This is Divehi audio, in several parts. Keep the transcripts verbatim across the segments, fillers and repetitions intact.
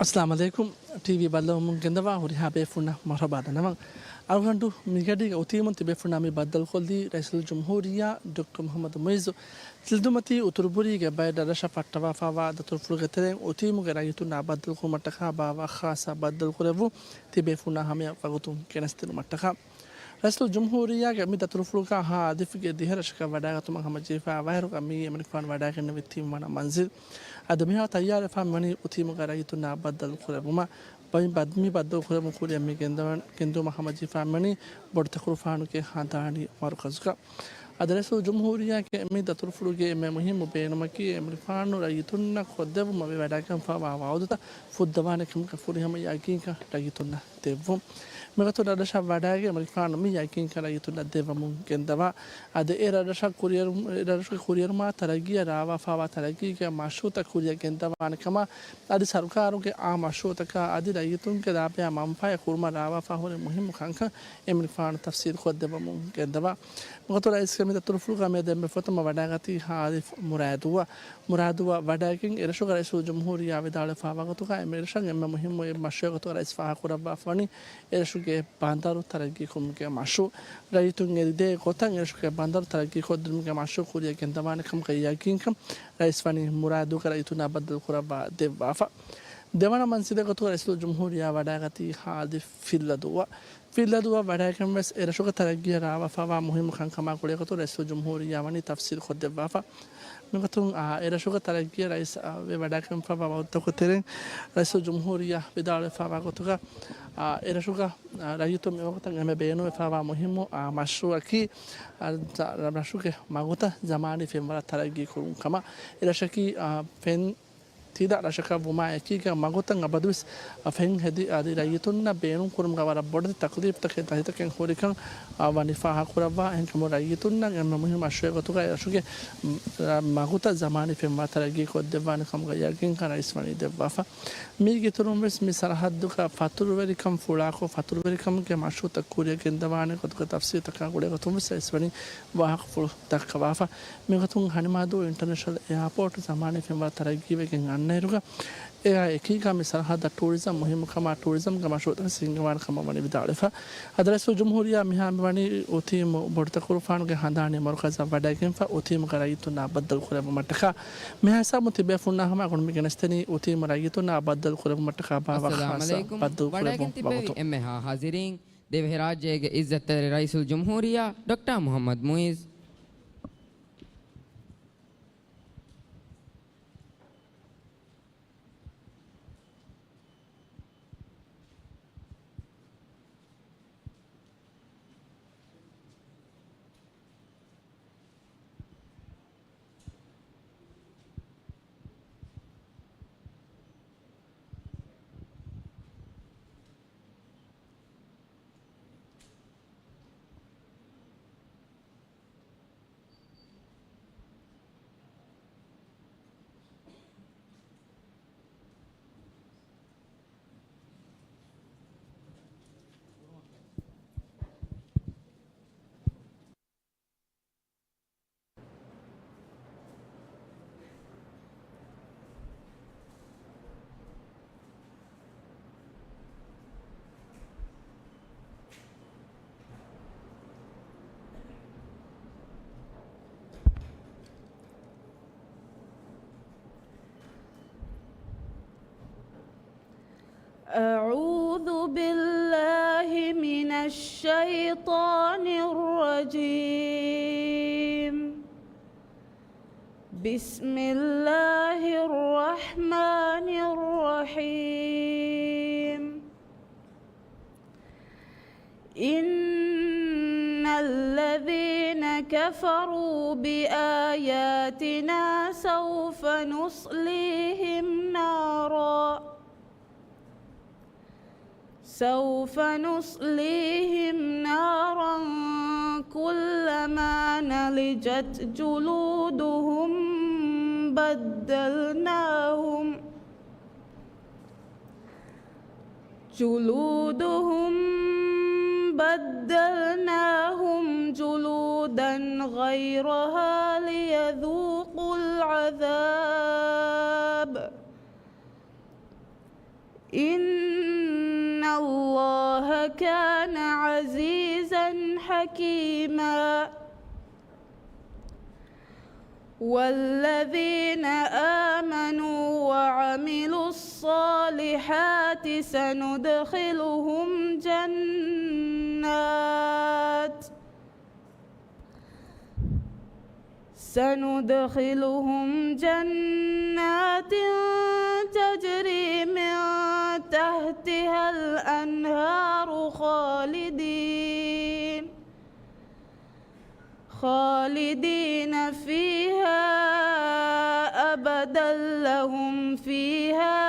އައްސަލާމު ޢަލައިކުމް. ޓީވީ ބައްލަވަމުން ގެންދަވާ ހުރިހާ ބޭފުންނަށް މަރުޙަބާ ދަންނަވަން. އަޅުގަނޑު މިގަޑީގަ އޮތީމުން ތިބޭފުންނާ މި ބައްދަލުކޮށްލީ ރައީސުލްޖުމްހޫރިއްޔާ ޑޮކްޓަރ މުޙައްމަދު މުޢިއްޒު ސިލްދުމަތީ އުތުރުބުރީގެ ބައެއް ރަށްރަށަށް ފައްޓަވާފައިވާ ދަތުރުފުޅުގެ ތެރެއިން އޮތީމުގެ ރައްޔިތުންނާ ބައްދަލުކުރުމަށްޓަކާ ބާއްވާ ޚާއްޞަ ބައްދަލުކުރެއްވުން ތިބޭފުންނާ ހަމަޔަށް ވަގުތުން ގެނެސްދިނުމަށްޓަކާ. ރައީސުލްޖުމްހޫރިއްޔާގެ މި ދަތުރުފުޅުގަ ހާދިފުގެ ދިހަ ރަށަކަށް ވަޑައިގަތުމަށް ހަމަޖެހިފައިވާއިރުގަ މިއީ އެމަނިކުފާނު ވަޑައިގެންނެވި ތިންވަނަ މަންޒިލް. އަދި މިހާ ތައްޔާރުވެފަ މިވަނީ އޮތީމުގެ ރައްޔިތުންނާ ބައްދަލު ކުރެއްވުމަށް. ބައި ބަދް-، މި ބައްދަލު ކުރެއްވުން ކުރިއަށް މި ގެންދަވަން-، ގެންދިއުމަށް ހަމަޖެހިފަ މިވަނީ ބޮޑުތަކުރުފާނުގެ ހަނދާނީ މަރުކަޒުގަ. އަދި ރައީސުލްޖުމްހޫރިއްޔާގެ މި ދަތުރުފުޅުގެ އެންމެ މުހިއްމު ބޭނުމަކީ އެމަނިކުފާނު ރައްޔިތުންނަށް ކޮށްދެއްވުމަށް ވެވަޑައިގެންފައިވާ ވަޢުދުތައް ފުއްދަވާނެ ކަމުގެ ފުރިހަމަ ޔަގީންކަން ރައްޔިތުންނަށް ދެއްވުން. މިގޮތުން ރަށްރަށަށް ވަޑައިގެން އެމަނިކުފާނު މި ޔަގީންކަން ރައްޔިތުންނަށް ދެއްވަމުން ގެންދަވާ. އަދި އެ ރަށްރަށަށް ކުރިއެރު-، އެ ރަށުގެ ކުރިއެރުމާ ތަރައްގީއަށް ރާވާފައިވާ ތަރައްގީގެ މަޝްރޫޢުތައް ކުރިއަށް ގެންދަވާނެ ކަމަށް އަދި ސަރުކާރުގެ އާ މަޝްރޫޢުތަކާ އަދި ރައްޔިތުންގެ ލާބަޔާ މަންފާއެއް ކުރުމަށް ރާވާފަ ހުރި މުހިއްމު ކަންކަން އެމަނިކުފާނު ތަފްސީލު ކޮށްދެއްވަމުން ގެންދަވާ. މިގޮތުން ރައީސްގެ މި ދަތުރުފުޅުގަ މިއަދު އެންމެ ފުރަތަމަ ވަޑައިގަތީ ހާދިފް މުރާދުއަށް. މުރާދުއަށް ވަޑައިގެން އެރަށުގަ ރައީސުލްޖުމްހޫރިއްޔާ ވިދާޅުވެފައިވާ ގޮތުގަ އެމަ އެރަށަށް އެންމެ މުހިއްމު އެއް މަޝްރޫޢެއް ގޮތުގަ ރައީސް ފާހަގަކުރައްވާފަވަނީ އެރަށުގެ ބަނދަރު ތަރައްގީކުރުމުގެ މަޝްރޫޢު. ރައްޔިތުން އެދިދޭ ގޮތަށް އެރަށުގެ ބަނދަރު ތަރައްގީކޮށްދިނުމުގެ މަޝްރޫޢު ކުރިއަށް ގެންދަވާނެ ކަމުގެ ޔަގީންކަން ރައީސް ވަނީ މުރާދުގެ ރައްޔިތުންނާ ބައްދަލުކުރައްވާ ދެއްވާފަ. ދެވަނަ މަންޒިލެއް ގޮތުގަ ރައީސުލްޖުމްހޫރިއްޔާ ވަޑައިގަތީ ހާދިފް ފިއްލަދޫއަށް. ފިއްލަދޫއަށް ވަޑައިގެން ވެސް އެރަށުގެ ތަރައްގީއަށް ރާވާފައިވާ މުހިއްމު ކަންކަމާ ގުޅޭގޮތުން ރައީސުލްޖުމްހޫރިއްޔާ ވަނީ ތަފްސީލު ކޮށްދެއްވާފަ. މިގޮތުން، އާ، އެރަށުގެ ތަރައްގީއަށް ރައީސް، އާ، ވެ ވަޑައިގެންފައިވާ ވަގުތުތަކުގެ ތެރެއިން ރައީސުލްޖުމްހޫރިއްޔާ ވިދާޅުވެފައިވާ ގޮތުގަ، އާ، އެރަށުގަ، އާ، ރައްޔިތުން މިވަގުތަށް އެންމެ ބޭނުންވެފައިވާ މުހިއްމު، އާ، މަޝްރޫޢަކީ، އާ، ރަށުގެ މަގުތައް ޒަމާނީ ފެންވަރަށް ތަރައްގީ ކުރުން ކަމަށް. އެރަށަކީ، އާ، ފެން ތިލަ ރަށަކަށް ވުމާ އެކީގަ މަގުތައް އަބަދުވެސް ފެން ހެދި އަދި ރައްޔިތުންނަށް ބޭނުން ކުރުމުގަ ވަރަށް ބޮޑެތި ތަކުލީފްތަކެއް ދަތިތަކެއް ހުރިކަން ވަނީ ފާހަގަކުރައްވާ. އެހެންކަމުން ރައްޔިތުންނަށް އެންމެ މުހިއްމު މަޝްރޫޢެއް ގޮތުގަ އެރަށުގެ މަގުތައް ޒަމާނީ ފެންވަރަށް ތަރައްގީ ކޮށްދެއްވާނެ ކަމުގެ ޔަގީންކަން ރައީސް ވަނީ ދެއްވާފަ. މީގެ އިތުރުން ވެސް މި ސަރަހައްދުގަ ފަތުރުވެރިކަން ފުޅާކޮށް ފަތުރުވެރިކަމުގެ މަޝްރޫޢުތައް ކުރިއަށް ގެންދަވާނެ ގޮތުގެ ތަފްސީލްތަކާ ގުޅޭ ގޮތުން ވެސް ރައީސް ވަނީ ވާހަކަފުޅު ދައްކަވާފަ. މިގޮތުން ހަނިމާދޫ އިންޓަރނޭޝަނަލް އެއާޕޯޓް ޒަމާނީ ފެންވަރަށް ތަރައްގީވެގެން އަންނައިރުގަ، އެއާ އެކީގަ މި ސަރަހައްދަށް ޓޫރިޒަމް މުހިއްމުކަމާ، ޓޫރިޒަމްގެ މަޝްރޫޢުތައް ހިންގަވާނެ ކަމަށް ވަނީ ވިދާޅުވެފަ. އަދި ރައީސުލްޖުމްހޫރިއްޔާ މިހާ މިވަނީ އޮތީމު ބޮޑުތަކުރުފާނުގެ ހަނދާނީ މަރުކަޒަށް ވަޑައިގެންފަ، އޮތީމުގެ ރައްޔިތުންނާ ބައްދަލު ކުރެއްވުމަށްޓަކާ. މިހާ ހިސާބުން ތިބޭފުންނާ ހަމަ އަޅުގަނޑު މި ގެނެސްދެނީ އޮތީމު ރައްޔިތުންނާ ބައްދަލު ކުރެއްވުމަށްޓަކާ ބާއްވާ އައްސަލާމު ޚާއްޞަ ޢަލައިކުމް. ބައްދަލު ވަޑައިގެން ކުރެއްވުން ތިއްބެވި ވަގުތު. އެންމެހާ ހާޒިރީން، ދިވެހިރާއްޖޭގެ ޢިއްޒަތްތެރި ރައީސުލްޖުމްހޫރިއްޔާ ޑޮކްޓަރ މުޙައްމަދު މުޢިއްޒު. أعوذ بالله من الشيطان الرجيم. بسم الله الرحمن الرحيم. إن الذين كفروا بآياتنا سوف نصليهم نارا سوف نصليهم نارا كلما نضجت جلودهم بدلناهم جلودهم بدلناهم جلودا غيرها ليذوقوا العذاب إِنَّ اللَّهَ كَانَ عَزِيزًا حَكِيمًا. وَالَّذِينَ آمَنُوا وَعَمِلُوا الصَّالِحَاتِ سَنُدْخِلُهُمْ جَنَّاتٍ سَنُدْخِلُهُمْ جَنَّاتٍ تَجْرِي مِنْ تَحْتِهَا الْأَنْهَارُ خَالِدِينَ خَالِدِينَ فِيهَا أَبَدًا لَهُمْ فِيهَا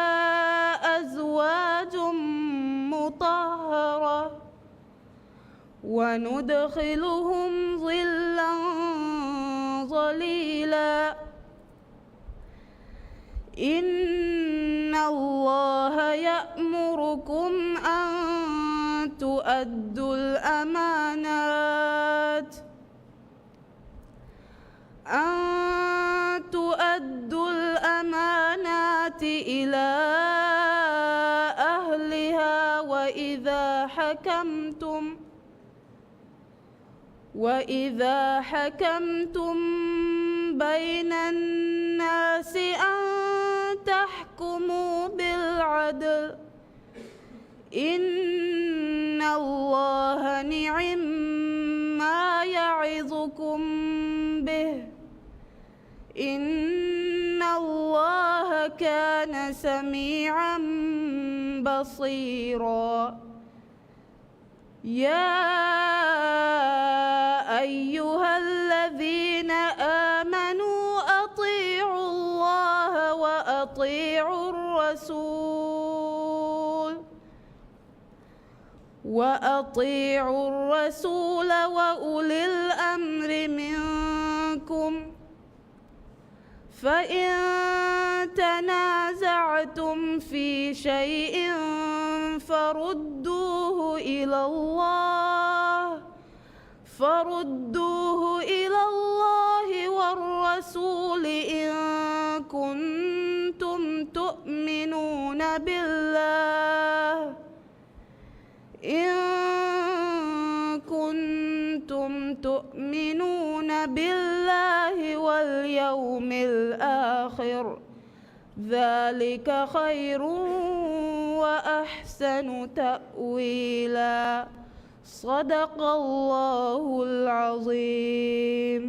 أَزْوَاجٌ مُطَهَّرَةٌ وَنُدْخِلُهُمْ ظِلًّا ظَلِيلًا. إِنَّ اللَّهَ يَأْمُرُكُمْ أَنْ تُؤَدُّوا الْأَمَانَاتِ أَنْ تُؤَدُّوا الْأَمَانَاتِ إِلَى أَهْلِهَا وَإِذَا حَكَمْتُمْ وَإِذَا حَكَمْتُمْ بَيْنَ النَّاسِ أَنْ تَحْكُمُوا بِالْعَدْلِ إِنَّ اللَّهَ نِعِمَّا يَعِظُكُمْ بِهِ إِنَّ اللَّهَ كَانَ سَمِيعًا بَصِيرًا. يَا أَيُّهَا الَّذِينَ آمَنُوا أَطِيعُوا اللَّهَ وَأَطِيعُوا الرَّسُولَ وَأَطِيعُوا الرَّسُولَ وَأُولِي الْأَمْرِ مِنْكُمْ فَإِنْ تَنَازَعْتُمْ فِي شَيْءٍ فَرُدُّوهُ إِلَى اللَّهِ فَرُدُّوهُ إِلَى اللَّهِ وَالرَّسُولِ إِنْ كُنْتُمْ تُؤْمِنُونَ بِاللَّهِ إِنْ كُنْتُمْ تُؤْمِنُونَ بِاللَّهِ وَالْيَوْمِ الْآخِرِ ذَلِكَ خَيْرٌ وَأَحْسَنُ تَأْوِيلًا. صَدَقَ اللَّهُ الْعَظِيمُ.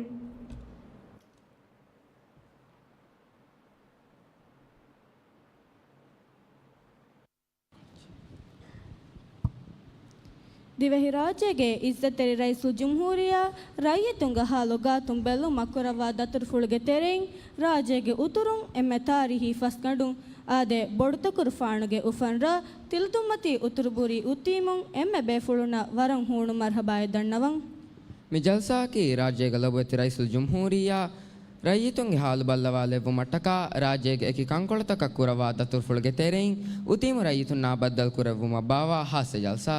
ދިވެހިރާއްޖޭގެ އިއްޒަތްތެރި ރައީސުލްޖުމްހޫރިއްޔާ ރައްޔިތުންގެ ހާލު ގާތުން ބެލުމަށް ކުރައްވާ ދަތުރުފުޅުގެ ތެރެއިން، ރާއްޖޭގެ އުތުރުން އެންމެ ތާރީހީ ފަސްގަނޑު އާދެ، ބޮޑުތަކުރުފާނުގެ އުފަންރަށް، ތިލަދުންމަތީ އުތުރުބުރީ އުތީމުން އެންމެ ބޭފުޅުންނަށް ވަރަށް ހޫނު މަރުހަބާއެއް ދަންނަވަން. މި ޖަލްސާއަކީ ރާއްޖޭގެ ލޮބުވެތި ރައީސުލްޖުމްހޫރިއްޔާ ރައްޔިތުންގެ ހާލު ބައްލަވާލެއްވުމަށްޓަކާ، ރާއްޖޭގެ އެކި ކަންކޮޅުތަކަށް ކުރައްވާ ދަތުރުފުޅުގެ ތެރެއިން އުތީމު ރައްޔިތުންނާ ބައްދަލުކުރެއްވުމަށް ބާއްވާ ހާއްސަ ޖަލްސާ.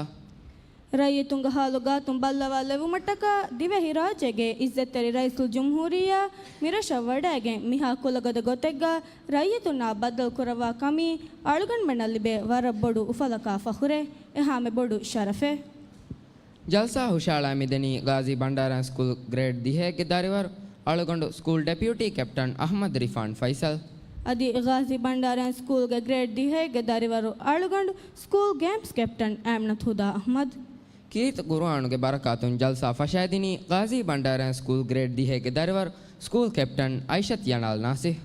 ރައްޔިތުންގެ ހާލު ގާތުން ބައްލަވާލެއްވުމަށްޓަކާ، ދިވެހިރާއްޖޭގެ އިއްޒަތްތެރި ރައީސުލްޖުމްހޫރިއްޔާ މިރަށަށް ވަޑައިގެން މިހާ ކުލަގަދަ ގޮތެއްގަ ރައްޔިތުންނާ ބައްދަލު ކުރައްވާ ކަމީ އަޅުގަނޑުމެންނަށް ލިބޭ ވަރަށް ބޮޑު އުފަލަކާ ފަޚުރެއް، އެހާމެ ބޮޑު ޝަރަފެއް. ޖަލްސާ ހުށައަޅާ މިދަނީ ޣާޒީ ބަންޑާރައިން ސްކޫލް ގްރޭޑް ދިހައެއްގެ ދަރިވަރު އަޅުގަނޑު ސްކޫލް ޑެޕިއުޓީ ކެޕްޓަން އަޙްމަދު ރިފާން ފައިސަލް. އަދި ޣާޒީ ބަންޑާރައިން ސްކޫލްގެ ގްރޭޑް ދިހައެއްގެ ދަރިވަރު އަޅުގަނޑު ސްކޫލް ގޭމްސް ކެޕްޓަން އައިމްނަތް ހުދާ އަޙްމަދު. ކީރިތި ޤުރުއާނުގެ ބަރަކާތުން ޖަލްސާ ފަށައިދިނީ ޣާޒީ ބަންޑާރައިން ސްކޫލް ގްރޭޑް ދިހައެއްގެ ދަރިވަރު ސްކޫލް ކެޕްޓަން އައިޝަތު ޔަނާލް ނާސިހް.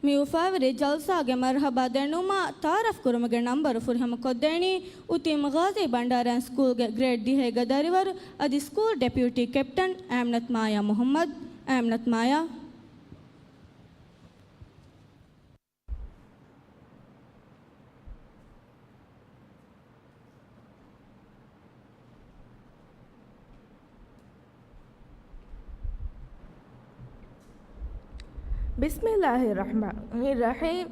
މި އުފާވެރި ޖަލްސާގެ މަރުހަބާ ދެންނެވުމަށް ތަޢާރަފް ކުރުމުގެ ނަންބަރު ފުރިހަމަ ކޮށްދޭނީ އުތީމު ޣާޒީ ބަންޑާރައިން ސްކޫލްގެ ގްރޭޑް ދިހައެއްގެ ދަރިވަރު އަދި ސްކޫލް ޑެޕިއުޓީ ކެޕްޓަން އައިމްނަތް މާޔާ މުޙައްމަދު، އައިމްނަތް މާޔާ. بسم الله الرحمن الرحيم.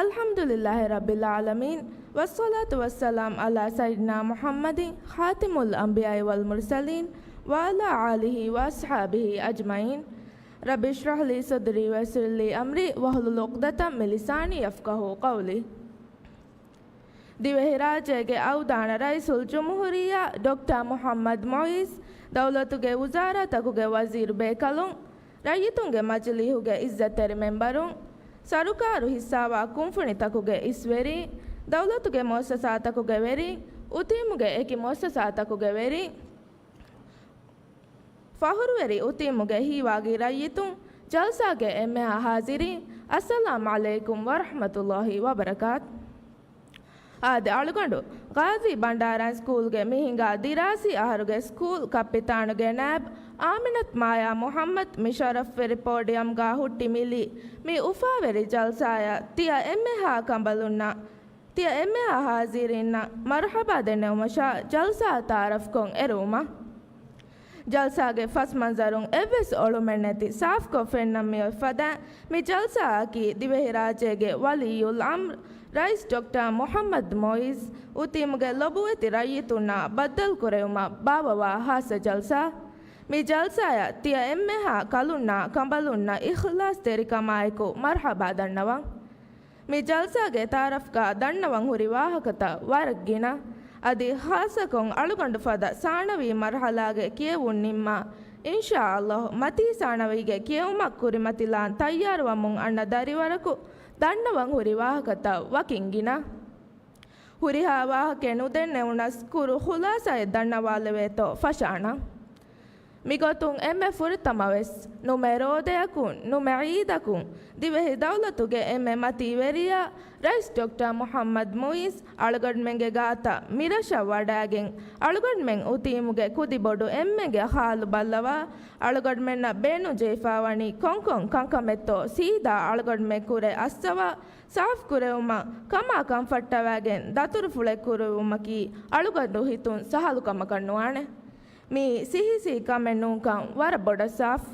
الحمد لله رب العالمين، والصلاة والسلام على سيدنا محمد خاتم الأنبياء والمرسلين، وعلى آله وأصحابه أجمعين. رب اشرح لي صدري ويسر لي أمري واحلل عقدة من لساني يفقهوا قولي. ދިވެހިރާއްޖޭގެ އަވުދާނަށް ރައީސުލްޖުމްހޫރިއްޔާ ޑޮކްޓަރ މުޙައްމަދު މުޢިއްޒު، ދައުލަތުގެ ވުޒާރާތަކުގެ ވަޒީރު ބޭކަލުން، ރައްޔިތުންގެ މަޖިލީހުގެ އިއްޒަތްތެރި މެމްބަރުން، ސަރުކާރު ހިއްސާވާ ކުންފުނިތަކުގެ އިސްވެރީން، ދައުލަތުގެ މުއައްސަސާތަކުގެ ވެރީން، އުތީމުގެ އެކި މުއައްސަސާތަކުގެ ވެރީން، ފަޚުރުވެރި އުތީމުގެ ހީވާގި ރައްޔިތުން، ޖަލްސާގެ އެންމެހާ ހާޒިރީން، އައްސަލާމް ޢަލައިކުމް ވަރަޙްމަތުﷲ ވަބަރަކާތު. އާދެ، އަޅުގަނޑު ޣާޒީ ބަންޑާރަން ސްކޫލްގެ މި ހިނގާ ދިރާސީ އަހަރުގެ ސްކޫލް ކައްޕިތާނުގެ ނާއިބް އާމިނަތު މާޔާ މުޙައްމަދު މި ޝަރަފްވެރި ޕޯޑިއަމްގާ ހުއްޓި މިލީ މި އުފާވެރި ޖަލްސާއަށް ތިޔަ އެންމެހާ ކަނބަލުންނަށް، ތިޔަ އެންމެހާ ހާޒިރީންނަށް މަރުޙަބާ ދެންނެވުމަށާ ޖަލްސާ ތަޢާރަފްކޮށް އެރުވުމަށް. ޖަލްސާގެ ފަސް މަންޒަރުން އެއްވެސް އޮޅުމެއް ނެތި ސާފްކޮށް ފެންނަން މިއޮތް ފަދައިން، މި ޖަލްސާއަކީ ދިވެހިރާއްޖޭގެ ވަލިއްޔުލްއަމްރު ރައީސް ޑޮކްޓަރ މުޙައްމަދު މުޢިއްޒު އުތީމުގެ ލޮބުވެތި ރައްޔިތުންނާ ބައްދަލުކުރެވުމަށް ބާއްވަވާ ޚާއްޞަ ޖަލްސާ. މި ޖަލްސާއަށް ތިޔަ އެންމެހާ ކަލުންނާ ކަނބަލުންނަށް އިޚްލާޞްތެރިކަމާއެކު މަރުޙަބާ ދަންނަވަން. މި ޖަލްސާގެ ތަޢާރަފްގާ ދަންނަވަން ހުރި ވާހަކަތައް ވަރަށް ގިނަ. އަދި ޚާއްޞަކޮށް އަޅުގަނޑު ފަދަ ސާނަވީ މަރުޙަލާގެ ކިޔެވުން ނިންމާ، އިންޝާﷲ މަތީ ސާނަވީގެ ކިޔެވުމަށް ކުރިމަތިލާން ތައްޔާރުވަމުން އަންނަ ދަރިވަރަކު ދަންނަވަން ހުރި ވާހަކަތައް ވަކިން ގިނަ. ހުރިހާ ވާހަކައެއް ނުދެންނެވުނަސް ކުރު ޚުލާޞާއެއް ދަންނަވާލެވޭތޯ ފަށާނަން. މިގޮތުން އެންމެ ފުރަތަމަވެސް، ނުމެ ރޯދަޔަކުން، ނުމެ ޢީދަކުން، ދިވެހި ދައުލަތުގެ އެންމެ މަތީ ވެރިޔާ ރައީސް ޑޮކްޓަރ މުޙައްމަދު މުޢިއްޒު އަޅުގަނޑުމެންގެ ގާތަށް މިރަށަށް ވަޑައިގެން، އަޅުގަނޑުމެން އުތީމުގެ ކުދިބޮޑު އެންމެންގެ ޙާލު ބައްލަވާ، އަޅުގަނޑުމެންނަށް ބޭނުންޖެހިފާވަނީ ކޮންކޮން ކަންކަމެއްތޯ ސީދާ އަޅުގަނޑުމެން ކުރެ އައްސަވާ، ސާފުކުރެވުމަށް ކަމާ ކަންފައްޓަވައިގެން ދަތުރުފުޅެއް ކުރެވުމަކީ އަޅުގަނޑު ހިތުން ސަހަލު ކަމަކަށް ނުވާނެ. މީ ސިހިސީ ކަމެއް ނޫންކަން ވަރަށް ބޮޑަށް ސާފު.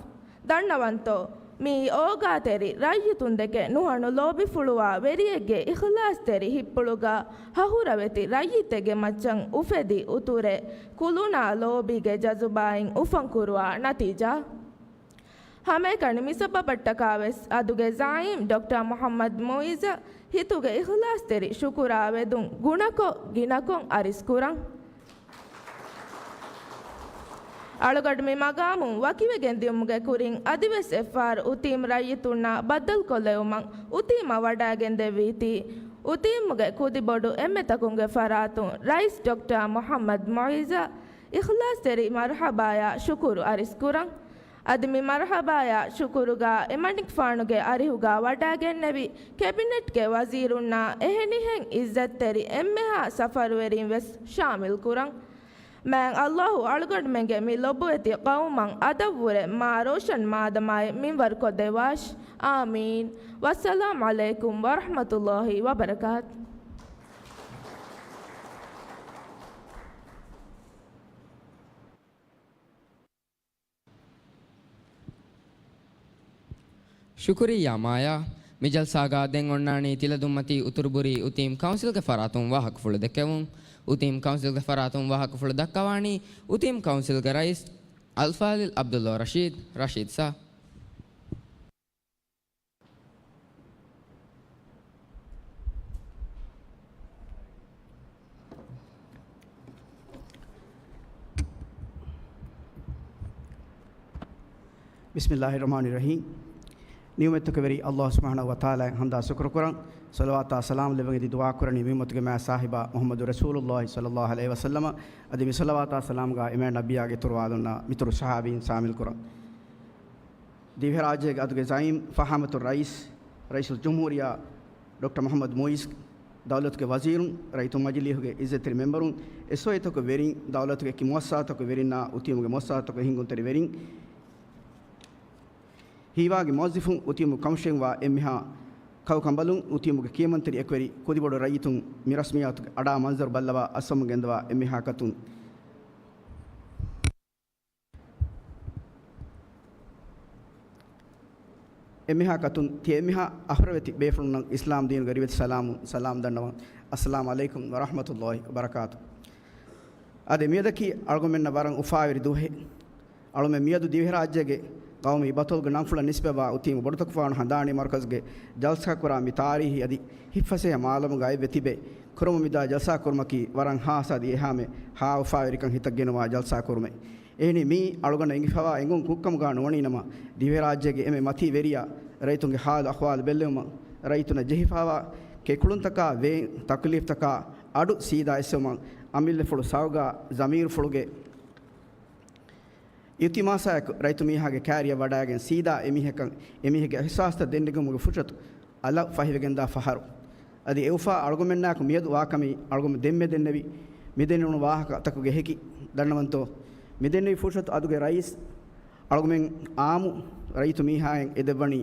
ދަންނަވަންތޯ، މީ އޯގާތެރި ރައްޔިތުންދެކެ ނުހަނު ލޯބިފުޅުވާ ވެރިއެއްގެ އިޚްލާޞްތެރި ހިތްޕުޅުގަ ހަހުރަވެތި ރައްޔިތެއްގެ މައްޗަށް އުފެދި އުތުރެ ކުލުނާ ލޯބީގެ ޖަޒުބާއިން އުފަންކުރުވާ ނަތީޖާ. ހަމައެކަނި މިސަބަބަށްޓަކާވެސް އަދުގެ ޒަޢީމް ޑޮކްޓަރ މުޙައްމަދު މުޢިއްޒަށް ހިތުގެ އިޚްލާޞްތެރި ޝުކުރާ ވެދުން ގުނަކޮށް، ގިނަކޮށް އަރިސްކުރަން. އަޅުގަޑު މި މަގާމުން ވަކިވެގެން ދިއުމުގެ ކުރިން އަދިވެސް އެއްފަހަރު އުތީމް ރައްޔިތުންނާ ބައްދަލުކޮށްލެވުމަށް އުތީމަށް ވަޑައިގެންދެއްވީތީ، އުތީމުގެ ކުދިބޮޑު އެންމެތަކުންގެ ފަރާތުން ރައީސް ޑޮކްޓަރ މުޙައްމަދު މުޢިއްޒަށް އިޚްލާޞްތެރި މަރުޙަބާޔާ ޝުކުރު އަރިސްކުރަން. އަދި މި މަރުޙަބާޔާ ޝުކުރުގާ އެމަނިކުފާނުގެ އަރިހުގާ ވަޑައިގެންނެވި ކެބިނެޓްގެ ވަޒީރުންނާ އެހެނިހެން އިއްޒަތްތެރި އެންމެހާ ސަފަރުވެރިން ވެސް ޝާމިލްކުރަން. މާތް ﷲ އަޅުގަނޑުމެންގެ މި ލޮބުވެތި ޤައުމަށް އަދަށްވުރެ މާ ރޯޝަން މާދަމާއެއް މިންވަރުކޮށްދެއްވާށި. އާމީން. ވައްސަލާމް ޢަލައިކުމް ވަރަޙްމަތުﷲ ވަބަރަކާތު. ޝުކުރިއްޔާ މާޔާ. މި ޖަލްސާގާ ދެން އޮންނާނީ ތިލަދުންމަތީ އުތުރުބުރީ އުތީމް ކައުންސިލްގެ ފަރާތުން ވާހަކަފުޅު ދެއްކެވުން. އުތީމް ކައުންސިލްގެ ފަރާތުން ވާހަކަފުޅު ދައްކަވާނީ އުތީމް ކައުންސިލްގެ ރައީސް އަލްފާޟިލް ޢަބްދުﷲ ރަޝީދް، ރަޝީދް ސާ. ބިސްމިﷲ ރަޙްމާނި ރަޙީމް. ނިޢުމަތްތަކުގެ ވެރި ﷲ ސުބްޙާނަހޫ ވަތަޢާލާއަށް ޙަމްދާ ޝުކުރު ކުރަން، ޞަލަވާތާ ސަލާމް ލެއްވަން އެދި ދުޢާ ކުރަނީ މި އުއްމަތުގެ މާތް ސާހިބާ މުޙައްމަދު ރަސޫލުﷲ ޞައްލަﷲ ޢަލައިހި ވަސައްލަމަ. އަދި މި ޞަލަވާތާ ސަލާމްގާ އެމާ ނަބިއްޔާގެ އިތުރު އާލުންނާ މިތުރު ޞަޙާބީން ޝާމިލް ކުރަން. ދިވެހިރާއްޖޭގެ އަދުގެ ޒަޢީމް ފަޚާމަތު ރައީސް، ރައީސުލްޖުމްހޫރިއްޔާ ޑޮކްޓަރ މުޙައްމަދު މުޢިއްޒު، ދައުލަތުގެ ވަޒީރުން، ރައްޔިތުން މަޖިލީހުގެ އިއްޒަތްތެރި މެމްބަރުން، އެސްއޯއީތަކުގެ ވެރިން، ދައުލަތުގެ އެކި މުއައްސަސާތަކުގެ ވެރިންނާ އުތީމުގެ މުއައްސަސާތަކުގެ ހިންގުންތެރި ވެރިން، ހީވާގި މުވައްޒަފުން، އުތީމުގެ ކަމަށް ވާ އެންމެހާ ކައު ކަނބަލުން، އުތީމުގެ ކިޔަމަންތެރި އެކުވެރި ކުދިބޮޑު ރައްޔިތުން، މި ރަސްމިއްޔާތުގެ އަޑާ މަންޒަރު ބައްލަވާ އައްސަވަމުން ގެންދަވާ އެންމެހާ ކަތުން. އެންމެހާ ކަތުން ތިޔަ އެންމެހާ އަހުރެވެތި ބޭފުޅުންނަށް އިސްލާމް ދީނުގެ ރިވެތި ސަލާމު، ސަލާމް ދަންނަވަން. އައްސަލާމް ޢަލައިކުމް ވަރަޙްމަތުﷲ ވަބަރަކާތު. އާދެ، މިއަދަކީ އަޅުގަނޑުމެންނަށް ވަރަށް އުފާވެރި ދުވަހެއް. އަޅުމެން މިއަދު ދިވެހިރާއްޖޭގެ ގައުމީ ބަތޮލުގެ ނަންފުޅަށް ނިސްބަތްވާ އުތީމު ބޮޑުތަކުފާނު ހަނދާނީ މަރުކަޒުގެ ޖަލްސާކުރާ މި ތާރީހީ އަދި ހިތްފަސޭހަ މާލަމުގަ އައިއްވެ ތިބެ، ކުރަމުން މިދާ ޖަލްސާކުރުމަކީ ވަރަށް ހާސް އަދި އެހާމެ ހާ އުފާވެރިކަން ހިތަށް ގެނުވާ ޖަލްސާކުރުމެއް. އެހެނީ މިއީ އަޅުގަނޑަށް އެނގިފަވާ އެނގުން ކުއްކަމުގަ ނުވަނީނަމަ، ދިވެހިރާއްޖޭގެ އެންމެ މަތީ ވެރިޔާ ރައްޔިތުންގެ ހާލު އަހުވާލު ބެއްލެވުމަށް ރައްޔިތުންނަށް ޖެހިފަވާ ކެކުޅުންތަކާ ވޭން ތަކުލީފްތަކާ އަޑު ސީދާ އެއްސެވުމަށް އަމިއްލަފުޅު ސައުގާ ޒަމީރުފުޅުގެ އިލްތިމާސާއެކު ރައްޔިތު މީހާގެ ކާރިއަށް ވަޑައިގެން ސީދާ އެމީހަކަށް އެމީހެއްގެ އިޙްސާސްތައް ދެންނެގުމުގެ ފުރުޞަތު އަލަށް ފަހިވެގެންދާ ފަހަރު. އަދި އެއުފާ އަޅުގަމެންނާއެކު މިއަދު ވާކަމީ އަޅުގަމެން ދެންމެ ދެންނެވި މިދެންނެވުނު ވާހަކަތަކުގެ ހެކި ދަންނަވަންތޯ؟ މިދެންނެވި ފުރުޞަތު އަދުގެ ރައީސް އަޅުގަމެން އާއްމު ރައްޔިތު މީހާއިން އެދެއްވަނީ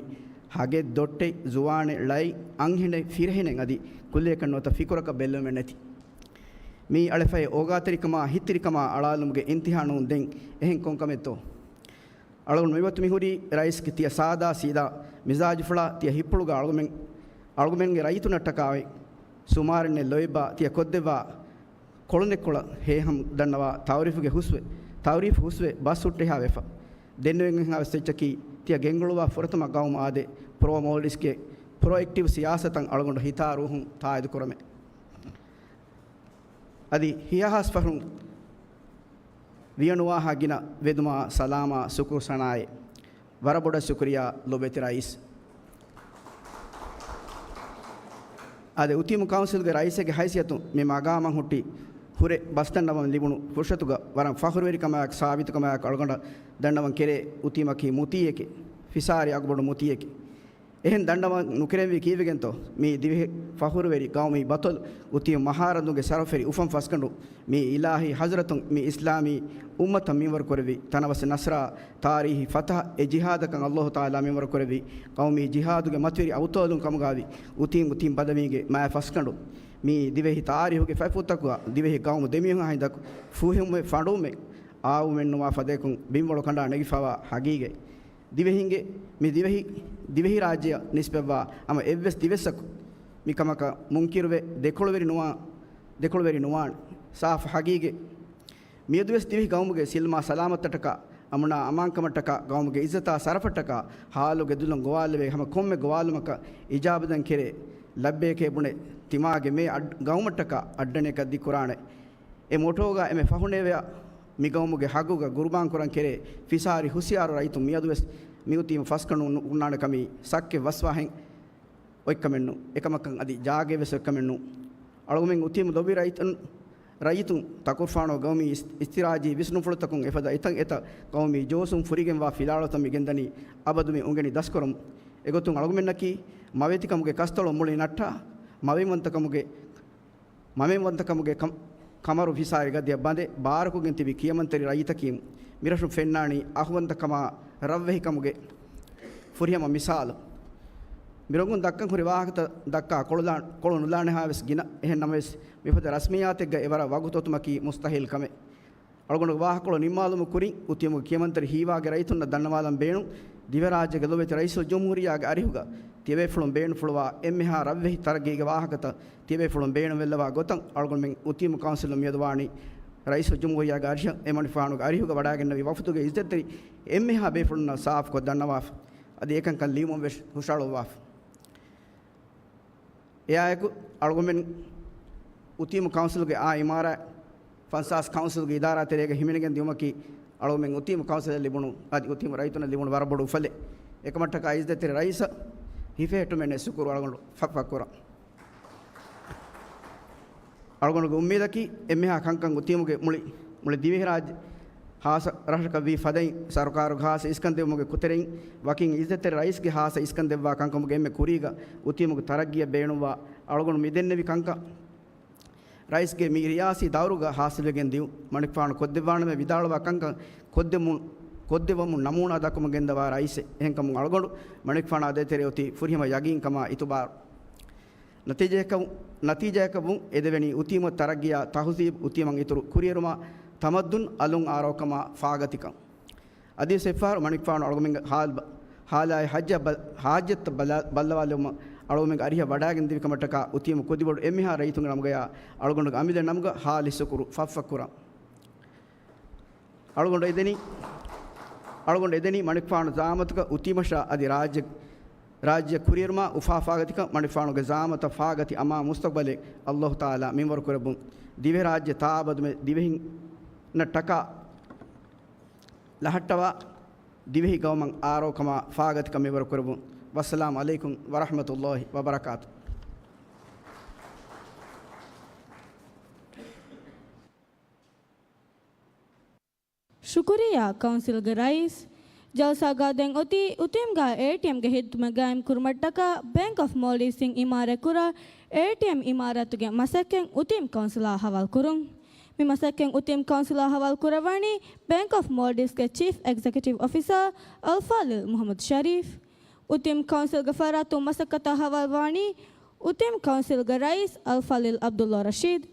ހަގެއް، ދޮއްޓެއް، ޒުވާނެއް، ޅައެއް، އަންހެނެއް، ފިރިހެނެއް އަދި ކުއްލިއަކަށް ނުވަތަ ފިކުރަކަށް ބެއްލެވުމެއް ނެތި. މިއީ އަޅެފަހެ އޯގާތެރިކަމާ ހިތްތިރިކަމާ އަޅާލުމުގެ އިންތިހާ ނޫން. ދެން އެހެން ކޮންކަމެއްތޯ؟ އަޅުގަނޑު މިވަގުތު މިހުރީ ރައީސްގެ ތިޔަ ސާދާ ސީދާ މިޒާޖުފުޅާ ތިޔަ ހިތްޕުޅުގަ އަޅުގަމެން، އަޅުގަމެންގެ ރައްޔިތުންނަށްޓަކާވެ، ސުމާރެންނެއް ލޯތްބާ ތިޔަ ކޮށްދެއްވާ ކޮޅުނެއްކޮޅަށް ހޭހަމަ ދަންނަވާ ތައުރީފުގެ ހުސްވެ، ތައުރީފު ހުސްވެ ބަސް ހުއްޓިހާވެފަ. ދެންނެވެގެންހާވެސް އެއްޗަކީ ތިޔަ ގެންގުޅުވާ ފުރަތަމަ ގައުމު އާދޭ، ޕްރޯ މޯލްޑިވްސްގެ ޕްރޮއެކްޓިވް ސިޔާސަތަށް އަޅުގަނޑު ހިތާ ރޫހުން ތާއީދު ކުރަމެ. އަދި ހިޔަހާސް ފަހުން ވިޔަނުވާހާ ގިނަ ވެދުމާ ސަލާމާ ޝުކުރު ސަނާއޭ. ވަރަށް ބޮޑަށް ޝުކުރިއްޔާ ލޮބުވެތި ރައީސް. އާދެ، އުތީމު ކައުންސިލްގެ ރައީސެއްގެ ހައިސިއްޔަތުން މި މަގާމަށް ހުއްޓި ހުރެ ބަސް ދަންނަވަން ލިބުނު ފުރުޞަތުގަ ވަރަށް ފަޚުރުވެރިކަމާއެކު ސާބިތުކަމާއެކު އަޅުގަނޑަށް ދަންނަވަން ކެރޭ އުތީމަކީ މުތީއެކޭ، ފިސާރި އަގުބޮޑު މުތީއެކޭ. އެހެން ދަންނަވަން ނުކެރެންވީ ކީއްވެގެންތޯ؟ މި ދިވެހި ފަޚުރުވެރި ގައުމީ ބަތޮލު އުތީމު މަހާރަނދުގެ ޝަރަފުވެރި އުފަން ފަސްގަނޑު މި އިލާހީ ޙަޟްރަތުން މި އިސްލާމީ އުއްމަތަށް މިންވަރު ކުރެއްވި ތަނަވަސް ނަޞްރާ ތާރީހީ ފަތަޙަ އެ ޖިހާދަކަށް ﷲ ތަޢާލާ މިންވަރު ކުރެއްވި ޤައުމީ ޖިހާދުގެ މަތިވެރި އަބުޠާލުން ކަމުގައިވި އުތީމު ތިން ބަދަވީގެ މާތް ފަސްގަނޑު މި ދިވެހި ތާރީޚުގެ ފަތްފުށްތަކުގަ ދިވެހި ގައުމު ދެމީހުން ހިނދަކު ފޫހެއްވުމެއް ފަނޑުވުމެއް އާއްމުވެއްނުވާ ފަދައަކުން ބިންވަޅު ކަނޑާ ނެގިފަވާ ހަގީގަތް. ދިވެހިންގެ މި ދިވެހި، ދިވެހިރާއްޖެއަށް ނިސްބަތްވާ ހަމަ އެއްވެސް ދިވެއްސަކު މިކަމަކަށް މުންކިރުވެ ދެކޮޅުވެރި ނުވާ، ދެކޮޅުވެރި ނުވާނެ. ސާފު ހަގީގަތް. މިއަދުވެސް ދިވެހި ގައުމުގެ ސިލްމާ ސަލާމަތަށްޓަކާ، އަމުނާ އަމާންކަމަށްޓަކާ، ގައުމުގެ އިއްޒަތާ ސަރަފަށްޓަކާ، ހާލުގެ ދުލަށް ގޮވާލެވޭ ހަމަ ކޮންމެ ގޮވާލުމަކަށް އިޖާބަދަން ކެރޭ، ލައްބޭކޭ ބުނެ، ތިމާގެ މޭ އަޑް، ގައުމަށްޓަކާ އައްޑަނެއް ގައްދި ކުރާނެ. އެ މޮޓޯގަ އެންމެ ފަހުނޭވެޔާ، މިގައުމުގެ ހައްގުގަ ގުރުބާން ކުރަން ކެރޭ ފިސާރި ހުސިޔާރު ރައްޔިތުން މިއަދުވެސް މިއުތީމު ފަސްކަނޑުން ނު، ނުންނާނެ ކަމީ ސައްކެއް ވަސްވާހެން އޮތްކަމެއްނު. އެކަމަކަށް އަދި ޖާގައެއްވެސް އޮތްކަމެއްނު. އަޅުގަމެން އުތީމު ލޮބި ރައްޔިތުން، ރައްޔިތުން ތަކުރުފާނު ގައުމީ އިސް، އިސްތިރާޖީ ވިސްނުފުޅުތަކުން އެފަދަ އެތަން އެތައް ގައުމީ ޖޯޝުން ފުރިގެންވާ ފިލާވަޅުތައް މި ގެންދަނީ އަބަދު މި އުނގެނި ދަސްކުރަމުން. އެގޮތުން އަޅުގަމެންނަކީ މަވެތިކަމުގެ ކަސްތޮޅު މުޅި ނައްޓާ، މަވެންވަންތަކަމުގެ މަމެންވަންތަކަމުގެ ކަމް، ކަމަރު ފިސާރި ގަދިއަށް ބަނދެ ބާރުކޮށްގެން ތިބި ކިޔަމަންތެރި ރައްޔިތަކީމު. މިރަށުން ފެންނާނީ އަހުވަންތަކަމާ ރަށްވެހިކަމުގެ ފުރިހަމަ މިސާލު. މިރޮނގުން ދައްކަން ހުރި ވާހަކަތައް ދައްކާ ކޮޅުލާ، ކޮޅު ނުލާނެހާވެސް ގިނަ. އެހެން ނަމަވެސް، މިފަދަ ރަސްމިއްޔާތެއްގަ އެވަރަށް ވަގުތު އޮތުމަކީ މުސްތަހީލް ކަމެއް. އަޅުގަނޑުގެ ވާހަކަކޮޅު ނިންމާލުމުގެ ކުރިން، އުތީމުގެ ކިޔަމަންތެރި ހީވާގި ރައްޔިތުންނަށް ދަންނަވާލަން ބޭނުން، ދިވެހިރާއްޖޭގެ ލޮބުވެތި ރައީސުލްޖުމްހޫރިއްޔާގެ އަރިހުގަ ތިޔަބޭފުޅުން ބޭނުންފުޅުވާ އެންމެހާ ރަށްވެހި ތަރައްގީގެ ވާހަކަތައް ތިޔަބޭފުޅުން ބޭނުންވެއްލަވާ ގޮތަށް އަޅުގަނޑުމެން އުތީމު ކައުންސިލުން މިއަދު ވާނީ ރައީސުލްޖުމްހޫރިއްޔާގެ އަރިހަށް އެމަނިކުފާނުގެ އަރިހުގަ ވަޑައިގެންނެވި ވަފުދުގެ އިއްޒަތްތެރި އެންމެހާ ބޭފުޅުންނަށް ސާފުކޮށް ދަންނަވާފަ. އަދި އެކަންކަން ލިޔުމުން ވެސް ހުށައަޅުއްވާފަ. އެއާއެކު އަޅުގަމެން އުތީމު ކައުންސިލްގެ އާ އިމާރާތް ފަންސާސް ކައުންސިލްގެ އިދާރާ ތެރޭގަ ހިމެނިގެން ދިއުމަކީ އަޅުގަމެން އުތީމު ކައުންސިލަށް ލިބުނު، އަދި އުތީމު ރައްޔިތުންނަށް ލިބުނު ވަރަށް ބޮޑު އުފަލެއް. އެކަމަށްޓަކާ އިއްޒަތްތެރި ރައީސަށް ހިފެހެއްޓުމެއް ނެތް. ޝުކުރު އަޅުގަނޑު ފަ، ފަ ކުރަން. އަޅުގަނޑުގެ އުއްމީދަކީ އެންމެހާ ކަންކަން އުތީމުގެ މުޅި، މުޅި ދިވެހިރާއްޖެ ހާއްސަ ރަށަކަށް ވީ ފަދައިން، ސަރުކާރުގެ ހާއްސަ އިސްކަން ދެއްވުމުގެ ކުތެރެއިން ވަކިން އިއްޒަތްތެރި ރައީސްގެ ހާއްސަ އިސްކަން ދެއްވާ ކަންކަމުގެ އެންމެ ކުރީގަ އުތީމުގެ ތަރައްގީއަށް ބޭނުންވާ އަޅުގަނޑު މިދެންނެވި ކަންކަން ރައީސްގެ މި ރިޔާސީ ދައުރުގަ ހާސިލްވެގެން ދިޔުން. މަނިކުފާނު ކޮށްދެއްވާނަމޭ ވިދާޅުވާ ކަންކަން ކޮށްދެމުން، ކޮށްދެއްވަމުން ނަމޫނާ ދައްކަމުން ގެންދަވާ ރައީސެއް. އެހެންކަމުން އަޅުގަނޑު މަނިކުފާނާ ދޭތެރޭ އޮތީ ފުރިހަމަ ޔަގީންކަމާ އިތުބާރު. ނަތީޖާއަކަށް، ނަތީޖާއަކަށްވުން އެދެވެނީ އުތީމު ތަރައްގީއާ ތަހުޒީބު އުތީމަށް އިތުރު ކުރިއެރުމާ ތަމައްދުން އަލުން އާރޯކަމާ ފާގަތިކަން. އަދިވެސް އެއްފަހަރު މަނިކުފާނު އަޅުގަމެންގެ ހާލް ބަ، ހާލާއި ހައްޖަ ބަ، ހާޖަތްތައް ބަލާ، ބައްލަވާލެވުމަށް އަޅުގަމެންގެ އަރިހަށް ވަޑައިގެން ދިވި ކަމަށްޓަކާ އުތީމު ކުދިބޮޑު އެންމެހާ ރައްޔިތުންގެ ނަމުގަޔާ އަޅުގަނޑުގެ އަމިއްލަ ނަމުގަ ހާލި ޝުކުރު ފަށްފަށް ކުރަން. އަޅުގަނޑު އެދެނީ އަޅުގަނޑު އެދެނީ މަނިކުފާނު ޒާމަތުގަ އުތީމަށާ އަދި ރާއްޖެ، ރާއްޖެ ކުރިއެރުމާ އުފާ ފާގަތިކަން، މަނިކުފާނުގެ ޒާމަތަށް ފާގަތި އަމާ މުސްތަގްބަލެއް އައްލާހު ތަޢާލާ މިންވަރު ކުރެއްވުން. ދިވެހިރާއްޖެ ތާއަބަދުމެ ދިވެހިންނަށްޓަކާ ލަހައްޓަވާ ދިވެހި ގައުމަށް އާރޯކަމާ ފާގަތިކަން މިންވަރު ކުރެއްވުން. ވައްސަލާމު ޢަލައިކުމް ވަރަޙްމަތުﷲި ވަބަރަކާތު. ޝުކުރިއްޔާ ކައުންސިލްގެ ރައީސް. ޖަލްސާގާ ދެން އޮތީ އުތީމްގާ އޭޓީއެމްގެ ހިދުމަތް ގާއިމް ކުރުމަށްޓަކާ ބޭންކް އޮފް މޯލްޑިވްސްއިން އިމާރާތްކުރާ އޭޓީއެމް އިމާރާތުގެ މަސައްކަތް އުތީމް ކައުންސިލާ ހަވާލުކުރުން. މި މަސައްކަތް އުތީމް ކައުންސިލާ ހަވާލުކުރައްވަނީ ބޭންކް އޮފް މޯލްޑިވްސްގެ ޗީފް އެގްޒެކެޓިވް އޮފިސަރ އަލްފާޟިލް މުޙައްމަދު ޝަރީފް. އުތީމް ކައުންސިލްގެ ފަރާތުން މަސައްކަތަށް ހަވާލުވާނީ އުތީމް ކައުންސިލްގެ ރައީސް އަލްފާޟިލް ޢަބްދުﷲ ރަޝީދު.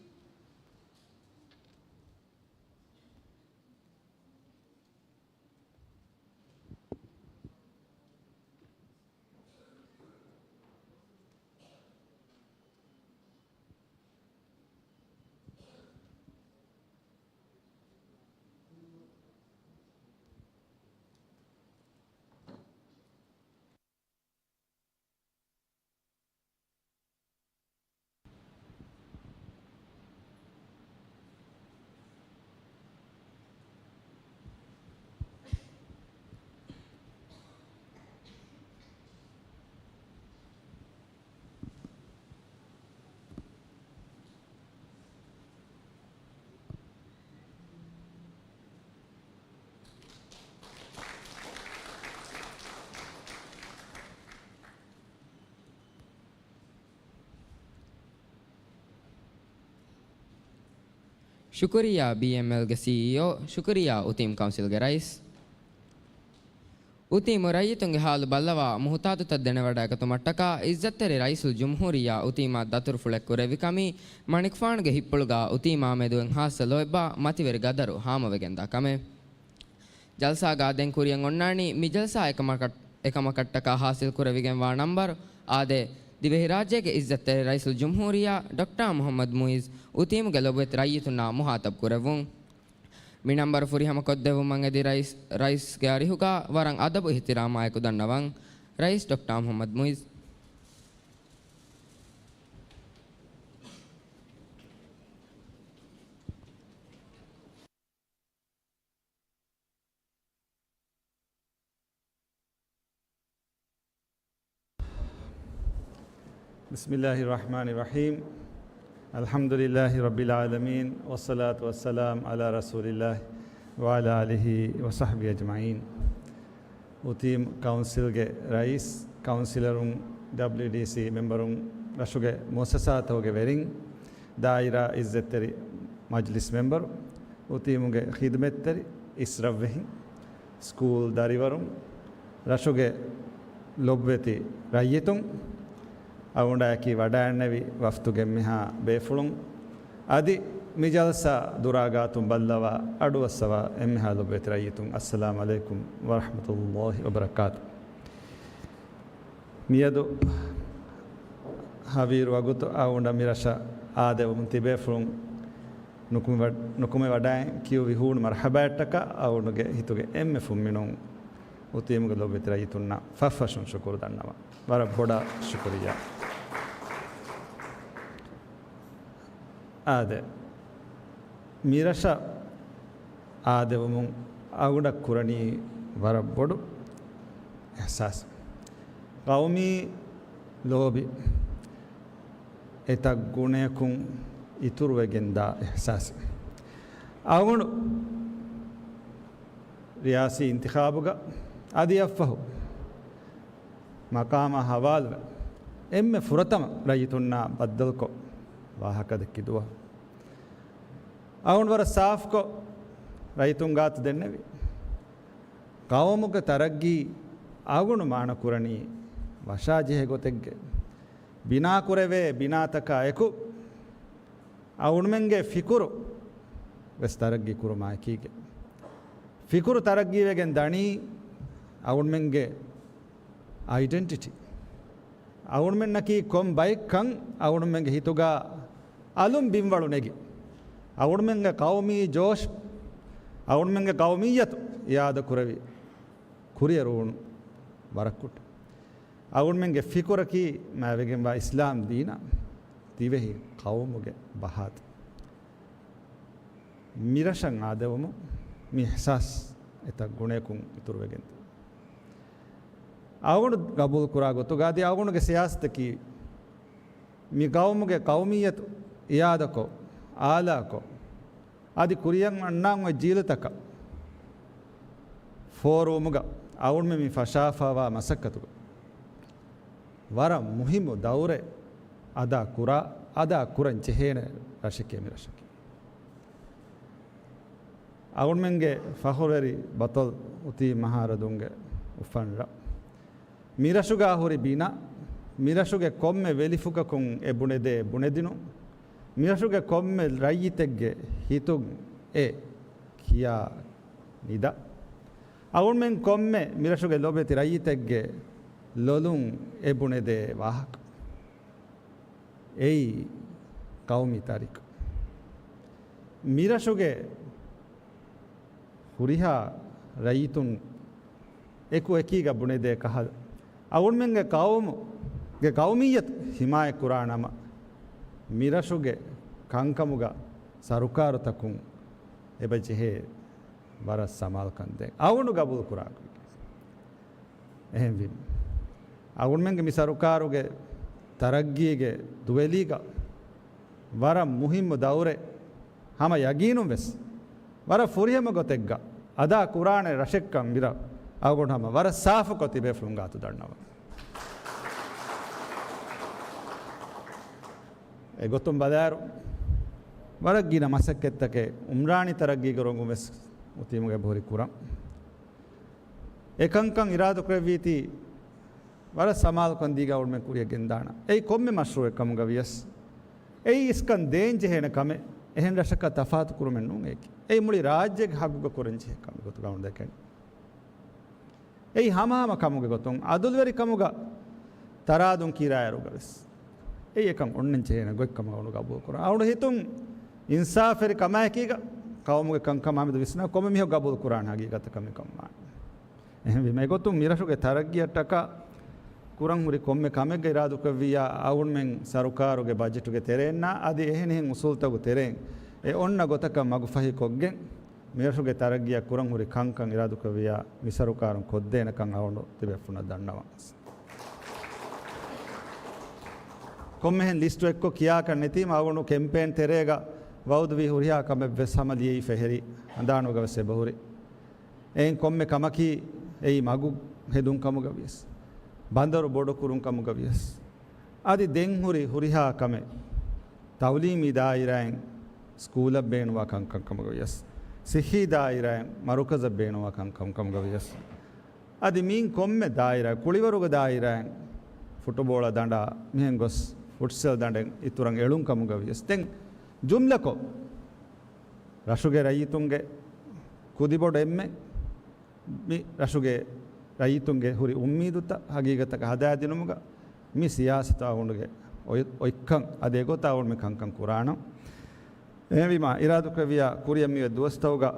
ޝުކުރިއްޔާ ބީއެމްއެލްގެ ސީއީއޯ، ޝުކުރިއްޔާ އުތީމް ކައުންސިލްގެ ރައީސް. އުތީމު ރައްޔިތުންގެ ހާލު ބައްލަވާ މުހުތާދުތައް ދެނެވަޑައިގަތުމަށްޓަކާ އިއްޒަތްތެރި ރައީސުލްޖުމްހޫރިއްޔާ އުތީމާ ދަތުރުފުޅެއް ކުރެއްވި ކަމީ މަނިކުފާނުގެ ހިތްޕުޅުގާ އުތީމާމެދު އެން ހާއްސަ ލޯތްބާ މަތިވެރި ގަދަރު ހާމަވެގެންދާ ކަމެއް. ޖަލްސާގާ ދެން ކުރިއަށް އޮންނާނީ މި ޖަލްސާ އެކަމަކަށް، އެކަމަކަށްޓަކާ ހާސިލް ކުރެވިގެންވާ ނަންބަރު. އާދެ، ދިވެހިރާއްޖޭގެ އިއްޒަތްތެރި ރައީސުލްޖުމްހޫރިއްޔާ ޑޮކްޓާ މުޙައްމަދު މުޢިއްޒު އުތީމުގެ ލޮބުވެތި ރައްޔިތުންނާ މުހާތަބް ކުރެއްވުން. މި ނަންބަރު ފުރިހަމަ ކޮށްދެއްވުމަށް އެދި ރައީސް، ރައީސްގެ އަރިހުގާ ވަރަށް އަދަބު އިޙްތިރާމާއެކު ދަންނަވަން. ރައީސް ޑޮކްޓާ މުޙައްމަދު މުޢިއްޒު. بسم الله الرحمن الرحيم. الحمد لله رب العالمين، والصلاة والسلام على رسول الله وعلى آله وصحبه أجمعين. އުތީމް ކައުންސިލްގެ ރައީސް، ކައުންސިލަރުން، ޑަބްލިއުޑީސީ މެމްބަރުން، ރަށުގެ މުއައްސަސާތަކުގެ ވެރިން، ދާއިރާ އިއްޒަތްތެރި މަޖްލިސް މެމްބަރު، އުތީމުގެ ޚިދުމަތްތެރި އިސްރަށްވެހިން، ސްކޫލް ދަރިވަރުން، ރަށުގެ ލޮބުވެތި ރައްޔިތުން، އަޅުގަނޑާއެކީ ވަޑައިގެންނެވި ވަފްދުގެ އެންމެހާ ބޭފުޅުން، އަދި މި ޖަލްސާ ދުރާގާތުން ބައްލަވާ އަޑުއައްސަވާ އެންމެހާ ލޮބުވެތި ރައްޔިތުން، އައްސަލާމް ޢަލައިކުމް ވަރަޙްމަތުﷲި ވަބަރަކާތު. މިއަދު ހަވީރު ވަގުތު އަޅުގަނޑަށް މި ރަށަށް އާދެވުމުން ތިބޭފުޅުން ނުކުމެ ވަ-، ނުކުމެ ވަޑައި ކިޔުވި ހޫނު މަރްޙަބާއަށްޓަކާ އަޅުގަނޑުގެ ހިތުގެ އެންމެ ފުންމިނުން އުތީމުގެ ލޮބުވެތި ރައްޔިތުންނަށް ފަށްފަށުން ޝުކުރު ދަންނަވަން. ވަރަށް ބޮޑަށް ޝުކުރިއްޔާ. އާދެ، މި ރަށަށް އާދެވުމުން އަޅުގަނޑަށް ކުރަނީ ވަރަށް ބޮޑު އިޙްސާސް. ޤައުމީ ލޯބި އެތައް ގުނަޔަކުން އިތުރުވެގެންދާ އިޙްސާސް. އަޅުގަނޑު ރިޔާސީ އިންތިޚާބުގަ އަދި އަށްފަހު މަޤާމާ ހަވާލުވެ، އެންމެ ފުރަތަމަ ރައްޔިތުންނާ ބައްދަލުކޮށް ވާހަކަ ދެއްކި ދުވަހު، އަޅުގަނޑު ވަރަށް ސާފުކޮށް ރައްޔިތުން ގާތު ދެންނެވި. ޤައުމުގެ ތަރައްގީ އަޅުގަނޑު މާނަ ކުރަނީ ވަށާޖެހޭ ގޮތެއްގެ ބިނާކުރެވޭ ބިނާތަކާ އެކު، އަޅުގަނޑުމެންގެ ފިކުރު ވެސް ތަރައްގީ ކުރުމާއެކީގެ، ފިކުރު ތަރައްގީވެގެން ދަނީ އަޅުގަނޑުމެންގެ އައިޑެންޓިޓީ. އަޅުގަނޑުމެންނަކީ ކޮން ބައެއްކަން އަޅުގަނޑުމެންގެ ހިތުގަ އަލުން ބިންވަޅު ނެގި، އަޅުގަނޑުމެންގެ ޤައުމީ ޖޯޝް، އަޅުގަނޑުމެންގެ ޤައުމިއްޔަތު އިޢާދަ ކުރެވި، ކުރިއެރުވުން ވަރަށް ކުޑަ. އަޅުގަނޑުމެންގެ ފިކުރަކީ މާތްވެގެންވާ އިސްލާމް ދީނަށް ދިވެހި ޤައުމުގެ ބަހާތައް. މިރަށަށް އާދެވުމުން މި އިޙްސާސް އެތައް ގުނަޔަކުން އިތުރުވެގެން ދިޔަ. އަޅުގަނޑު ގަބޫލު ކުރާ ގޮތުގަ އަދި އަޅުގަނޑުގެ ސިޔާސަތަކީ މި ޤައުމުގެ ޤައުމިއްޔަތު އިއާދަކޮށް، އާލާކޮށް، އަދި ކުރިއަށް އަންނާން އޮތް ޖީލުތަކަށް ފޯރުވުމުގަ އަޅުގަނޑުމެން މި ފަށާފައިވާ މަސައްކަތުގަ ވަރަށް މުހިއްމު ދައުރެއް އަދާ ކުރާ، އަދާ ކުރަން ޖެހޭނެ ރަށެކޭ މި ރަށަކީ. އަޅުގަނޑުމެންގެ ފަޚުރުވެރި ބަޠަލް އޮތީ މަހާރަދުންގެ އުފަންރަށް. މިރަށުގަ ހުރި ބިނާ، މިރަށުގެ ކޮންމެ ވެލިފުކަކުން އެ ބުނެދޭ ބުނެދިނުން، މިރަށުގެ ކޮންމެ ރައްޔިތެއްގެ ހިތުން އެ ކިޔާ ނިދާ، އަޅުގަނޑުމެން ކޮންމެ މިރަށުގެ ލޮބުވެތި ރައްޔިތެއްގެ ލޮލުން އެ ބުނެދޭ ވާހަކަ. އެއީ ޤައުމީ ތާރީޚު. މިރަށުގެ ހުރިހާ ރައްޔިތުން އެކު އެކީގަ ބުނެދޭ ކަހަލަ، އަޅުގަނޑުމެންގެ ޤައުމުގެ ޤައުމިއްޔަތު ޙިމާޔަތް ކުރާ ނަމަ، މިރަށުގެ ކަންކަމުގަ ސަރުކާރުތަކުން އެބަ ޖެހޭ ވަރަށް ސަމާލުކަން ދޭން. އަޅުގަނޑު ގަބޫލު ކުރާ ގޮތް. އެހެންވީމަ، އަޅުގަނޑުމެންގެ މި ސަރުކާރުގެ ތަރައްގީގެ ދުވެލީގަ ވަރަށް މުހިއްމު ދައުރެއް ހަމަ ޔަގީނުން ވެސް ވަރަށް ފުރިހަމަ ގޮތެއްގަ އަދާ ކުރާނެ ރަށެއްކަން މިރަށް އަޅުގަނޑު ހަމަ ވަރަށް ސާފުކޮށް ތިބޭފުޅުން ގާތު ދަންނަވަން. އެގޮތުން ބަލާއިރު، ވަރަށް ގިނަ މަސައްކަތްތަކެއް އުމްރާނީ ތަރައްގީގެ ރޮނގުން ވެސް އުތީމުގެ އެބަހުރި ކުރަން. އެކަންކަން އިރާދަކުރެއްވީތީ، ވަރަށް ސަމާލުކަން ދީގެން އަޅުގަނޑުމެން ކުރިއަށް ގެންދާނަން. އެއީ ކޮންމެ މަޝްރޫއެއް ކަމުގަ ވިޔަސް، އެއީ އިސްކަން ދޭން ޖެހޭނެ ކަމެއް، އެހެން ރަށަކަށް ތަފާތު ކުރުމެއް ނޫން އެއީ. އެއީ މުޅި ރާއްޖޭގެ ހައްގުގަ ކުރަން ޖެހޭ ކަމެއް ގޮތުގަ އަޅުގަނޑު ދެކެން. އެއީ ހަމަހަމަ ކަމުގެ ގޮތުން، އަދުލުވެރިކަމުގަ ތަރާދުން ކިރާއިރުގަ ވެސް، އެއީ އެކަން އޮންނަން ޖެހޭނެ ގޮތްކަމަށް އަޅުގަނޑު ގަބޫލު ކުރަން. އަޅުގަނޑު ހިތުން އިންސާފުވެރި ކަމާއެކީގަ، ޤައުމުގެ ކަންކަމާމެދު ވިސްނާ ކޮންމެ މީހަކު ގަބޫލު ކުރާނެ ހަގީގަތަކަށް މިކަން ވާނެ. އެހެންވީމަ، އެގޮތުން މިރަށުގެ ތަރައްގީއަށްޓަކާ ކުރަން ހުރި ކޮންމެ ކަމެއްގަ އިރާދަކުރެއްވިއްޔާ، އަޅުގަނޑުމެން ސަރުކާރުގެ ބަޖެޓުގެ ތެރެއިންނާ އަދި އެހެނިހެން އުސޫލުތަކުގެ ތެރެއިން އެ އޮންނަ ގޮތަކަށް މަގުފަހި ކޮށްގެން، މިރަށުގެ ތަރައްގީއަށް ކުރަން ހުރި ކަންކަން އިރާދަކުރެއްވިއްޔާ، މި ސަރުކާރުން ކޮށްދޭނެކަން އަޅުގަނޑު ތިބޭފުޅުންނަށް ދަންނަވަން. ކޮންމެހެން ލިސްޓު އެއްކޮށް ކިޔާކަށް ނެތީމަ، އަޅުގަނޑު ކެމްޕޭން ތެރޭގަ ވައުދުވި ހުރިހާ ކަމެއް ވެސް ހަމަ ލިޔެވިފަ އެހެރީ ހަނދާނުގަ ވެސް އެބަހުރި. އެއިން ކޮންމެ ކަމަކީ އެއީ މަގު ހެދުން ކަމުގަ ވިޔަސް، ބަނދަރު ބޮޑުކުރުން ކަމުގަ ވިޔަސް، އަދި ދެން ހުރި ހުރިހާ ކަމެއް ތައުލީމީ ދާއިރާއިން ސްކޫލަށް ބޭނުންވާ ކަންކަން ކަމުގަ ވިޔަސް، ސިއްހީ ދާއިރާއިން މަރުކަޒަށް ބޭނުންވާ ކަންކަން ކަމުގަ ވިޔަސް، އަދި މިއިން ކޮންމެ ދާއިރާ، ކުޅިވަރުގެ ދާއިރާއިން ފުޓުބޯޅަ ދަނޑާ މިހެން ގޮސް ފުޓްސަލް ދަނޑެއް އިތުރަށް އެޅުން ކަމުގަ ވިޔަސް، ދެން ޖުމްލަކޮށް ރަށުގެ ރައްޔިތުންގެ ކުދިބޮޑު އެންމެ މި ރަށުގެ ރައްޔިތުންގެ ހުރި އުއްމީދުތައް ހަގީގަތަކަށް ހަދާދިނުމުގަ މި ސިޔާސަތު އަޅުގަނޑުގެ އޮތް، އޮތްކަން އަދި އެގޮތަށް އަޅުގަނޑު މި ކަންކަން ކުރާނަން. އެހެންވީމާ، އިރާދަކުރެއްވިއްޔާ ކުރިއަށް މިއޮތް ދުވަސްތަކުގަ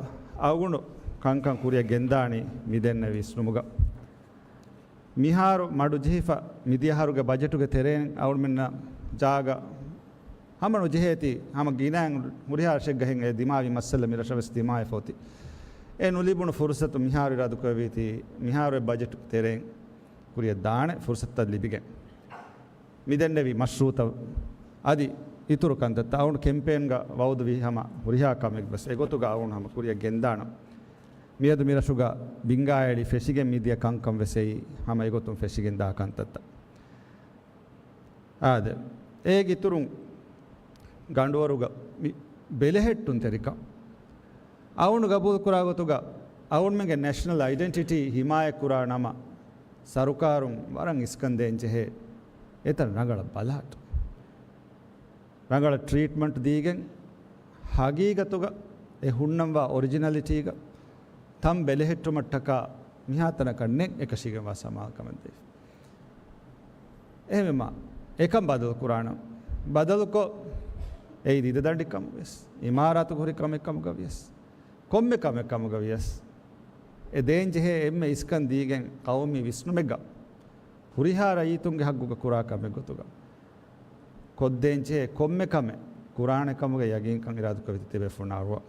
އަޅުގަނޑު ކަންކަން ކުރިއަށް ގެންދާނީ މިދެންނެވި ވިސްނުމުގަ. މިހާރު މަޑުޖެހިފަ މިދިޔަ އަހަރުގެ ބަޖެޓުގެ ތެރެއިން އަޅުގަނޑުމެންނަށް ޖާގަ ހަމަ ނުޖެހޭތީ، ހަމަ ގިނައިން ހުރިހާ ރަށެއްގަހެން އެ ދިމާވި މައްސަލަ މި ރަށަށް ވެސް ދިމާވެފަ އޮތީ. އެ ނުލިބުނު ފުރުސަތު މިހާރު އިރާދަކުރެއްވީތީ، މިހާރު އެ ބަޖެޓު ތެރެއިން ކުރިއަށް ދާނެ ފުރުސަތުތައް ލިބިގެން. މިދެންނެވި މަޝްރޫއުތައް އަދި އިތުރު ކަންތައްތައް އަޅުގަނޑު ކެމްޕޭންގަ ވައުދުވި ހަމަ ހުރިހާ ކަމެއް ވެސް އެގޮތުގަ އަޅުގަނޑު ހަމަ ކުރިއަށް ގެންދާނަން. މިއަދު މި ރަށުގަ ބިންގާއެޅި ފެށިގެން މިދިޔަ ކަންކަން ވެސް އެއީ ހަމަ އެގޮތުން ފެށިގެން ދާ ކަންތައްތައް. އާދެ، އޭގެ އިތުރުން ގަނޑުވަރުގަ މި ބެލެހެއްޓުންތެރިކަން. އަޅުގަނޑު ގަބޫލުކުރާ ގޮތުގަ އަޅުގަނޑުމެންގެ ނޭޝަނަލް އައިޑެންޓިޓީ ހިމާޔަތްކުރާ ނަމަ، ސަރުކާރުން ވަރަށް އިސްކަން ދޭން ޖެހޭ އެތަން ރަނގަޅަށް ބަލާއްޓު. ރަނގަޅަށް ޓްރީޓްމަންޓް ދީގެން، ހަގީގަތުގަ އެ ހުންނަންވާ އޮރިޖިނަލިޓީގަ ތަން ބެލެހެއްޓުމަށްޓަކާ މިހާތަނަކަށް ނެތް އެކަށީގެންވާ ސަމާލުކަމެއް ދޭ. އެހެންވީމަ، އެކަން ބަދަލު ކުރާނަން. ބަދަލުކޮށް، އެއީ ދިދަ ދަނޑި ކަމުގަވިޔަސް، އިމާރާތުގަ ހުރި ކަމެއް ކަމުގަވިޔަސް، ކޮންމެ ކަމެއް ކަމުގަވިޔަސް، އެ ދޭންޖެހޭ އެންމެ އިސްކަން ދީގެން ޤައުމީ ވިސްނުމެއްގަ ހުރިހާ ރައްޔިތުންގެ ޙައްޤުގަ ކުރާ ކަމެއް ގޮތުގަ ކޮށްދޭންޖެހޭ ކޮންމެ ކަމެއް ކުރާނެ ކަމުގެ ޔަގީންކަން އިރާދަކުރެވި ތިބޭފުޅުންނަށް އަރުވަން.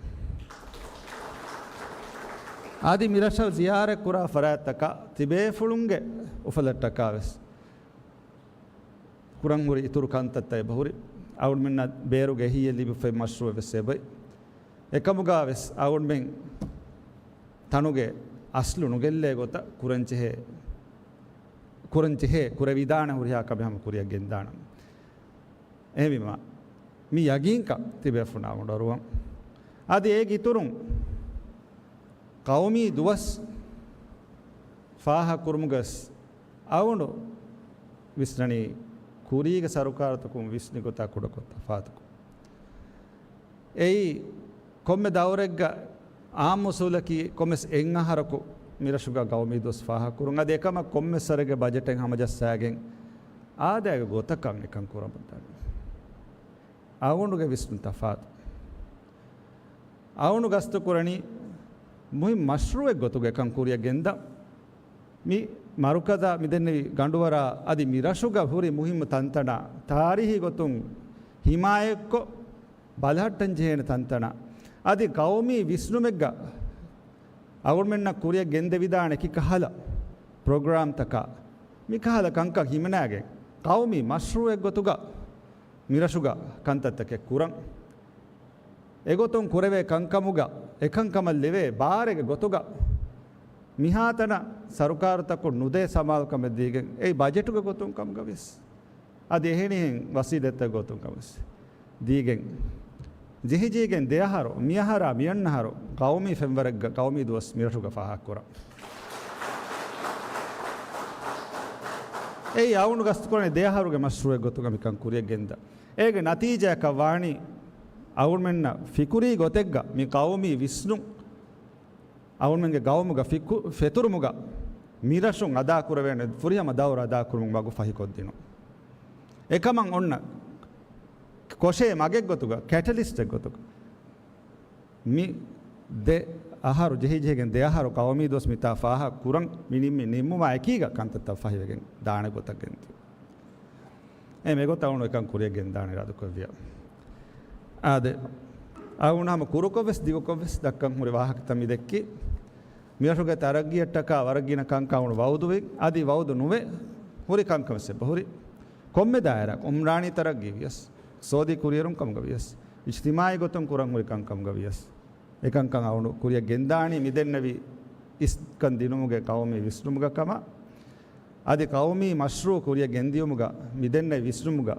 އަދި މިރަށަށް ޒިޔާރަތް ކުރާ ފަރާތްތަކަށް ތިބޭފުޅުންގެ އުފަލަށްޓަކާ ވެސް ކުރަން ހުރި އިތުރު ކަންތައްތައް އެބަހުރި. އަޅުމެންނަށް ބޭރުގެ އެހީއެއް ލިބިފައި މަޝްރޫޢެއް ވެސް އެބައި. އެކަމުގަ ވެސް އަޅުމެން ތަނުގެ އަސްލު ނުގެއްލޭ ގޮތަށް ކުރަންޖެހޭ، ކުރަންޖެހޭ، ކުރެވިދާނެ ހުރިހާ ކަމެއް ހަމަ ކުރިއަށް ގެންދާނަން. އެހެންވީމަ، މި ޔަގީންކަން ތިބޭފުޅުންނަށް އަޅުގަނޑު އަރުވަން. އަދި އޭގެ އިތުރުން ޤައުމީ ދުވަސް ފާހަގަކުރުމުގަސް އަޅުގަނޑު ވިސްނަނީ ކުރީގެ ސަރުކާރުތަކުން ވިސްނި ގޮތާ ކުޑަކޮށް ތަފާތުކޮށް. އެއީ ކޮންމެ ދައުރެއްގަ އާއްމު އުސޫލަކީ ކޮންމެސް އެއްއަހަރަކު މިރަށުގަ ޤައުމީ ދުވަސް ފާހަގަކުރުން. އަދި އެކަމަށް ކޮންމެސް ވަރެއްގެ ބަޖެޓެއް ހަމަޖައްސާގެން އާދައިގެ ގޮތަކަށް އެކަން ކުރަމުންދާނެ. އަޅުގަނޑުގެ ވިސްނުން ތަފާތު. އަޅުގަނޑު ގަސްތު ކުރަނީ މުހިންމު މަޝްރޫޢެއް ގޮތުގަ އެކަން ކުރިއަށް ގެންދަން. މި މަރުކަޒާ މިދެންނެވި ގަނޑުވަރާ އަދި މި ރަށުގަ ހުރި މުހިންމު ތަންތަނާ ތާރީހީ ގޮތުން ހިމާޔަތްކޮށް، ބަލަހައްޓަން ޖެހޭނެ ތަންތަނާ އަދި ޤައުމީ ވިސްނުމެއްގަ އަޅުގަނޑުމެންނަށް ކުރިއަށް ގެންދެވިދާނެ ކިކަހަލަ ޕްރޮގްރާމްތަކާ މިކަހަލަ ކަންކަން ހިމަނާގެން ޤައުމީ މަޝްރޫޢެއް ގޮތުގަ މިރަށުގަ ކަންތައްތަކެއް ކުރަން. އެގޮތުން ކުރެވޭ ކަންކަމުގަ އެކަންކަމަށް ލެވޭ ބާރެއްގެ ގޮތުގަ މިހާތަނަށް ސަރުކާރުތަކުން ނުދޭ ސަމާލުކަމެއް ދީގެން އެއީ ބަޖެޓުގެ ގޮތުން ކަމުގަ ވިޔަސް. އަދި އެހެނިހެން ވަސީލަތްތައް ގޮތުން ކަމެސް ދީގެން، ޖެހިޖެހިގެން ދެއަހަރު، މިއަހަރާ މިއަންނަހަރު ގައުމީ ފެންވަރެއްގަ ގައުމީ ދުވަސް މިރަށުގަ ފާހަގަކުރަން. އެއީ އަޅުގަނޑު ގަސްތުކުރަނީ ދެއަހަރުގެ މަޝްރޫޢެއް ގޮތުގަ މިކަން ކުރިއަށް ގެންދަން. އޭގެ ނަތީޖާއަކަށް ވާނީ އަޅުގަނޑުމެންނަށް ފިކުރީ ގޮތެއްގަ މި ޤައުމީ ވިސްނުން އަޅުމެންގެ ގައުމުގަ ފިކު-، ފެތުރުމުގަ މިރަށުން އަދާކުރެވޭނެ ފުރިހަމަ ދައުރު އަދާކުރުމުން ވަގު ފަހިކޮށްދިނުން. އެކަމަށް އޮންނަ ކޮށޭ މަގެއްގޮތުގަ، ކެޓަލިސްޓެއްގޮތުގަ މި ދެ އަހަރު ޖެހިޖެހިގެން ދެ އަހަރު ޤައުމީ ދުވަސް މިތާ ފާހަގަ ކުރަން މި ނިންމި ނިންމުމާ އެކީގަ ކަންތައްތައް ފަހިވެގެން ދާނެ ގޮތަށް ގެންދިޔުން. އެ މެގޮތަށް އަޅުގަނޑު އެކަން ކުރިއަށް ގެންދާނެ އިރާދަކުރެއްވިޔާ. އާދެ، އަޅުގަނޑު ހަމަ ކުރުކޮށްވެސް ދިގުކޮށްވެސް ދައްކަން ހުރި ވާހަކަތައް މި ދެއްކި. މިރަށުގެ ތަރައްގީއަށްޓަކާ ވަރަށް ގިނަ ކަންކަން އަޅުގަނޑު ވައުދުވި، އަދި ވައުދު ނުވެ ހުރި ކަންކަން ވެސް އެބަހުރި. ކޮންމެ ދާއިރާއަކު، އުމްރާނީ ތަރައްގީ ވިޔަސް، އިޤްތިޞާދީ ކުރިއެރުން ކަމުގަ ވިޔަސް، އިޖްތިމާޢީ ގޮތުން ކުރަން ހުރި ކަންކަމުގަ ވިޔަސް، އެކަންކަން އަޅުގަނޑު ކުރިއަށް ގެންދާނީ މިދެންނެވި އިސްކަން ދިނުމުގެ ޤައުމީ ވިސްނުމުގަ ކަމަށް، އަދި ޤައުމީ މަޝްރޫޢު ކުރިއަށް ގެންދިޔުމުގަ މިދެންނެވި ވިސްނުމުގަ